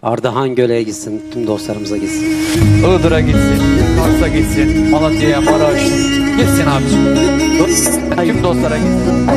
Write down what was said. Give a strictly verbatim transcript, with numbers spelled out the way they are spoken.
Ardahan Göle'ye gitsin, tüm dostlarımıza gitsin. Iğdır'a gitsin, Kars'a gitsin, Malatya'ya, Maraş. Gitsin abicim. Tüm dostlara gitsin.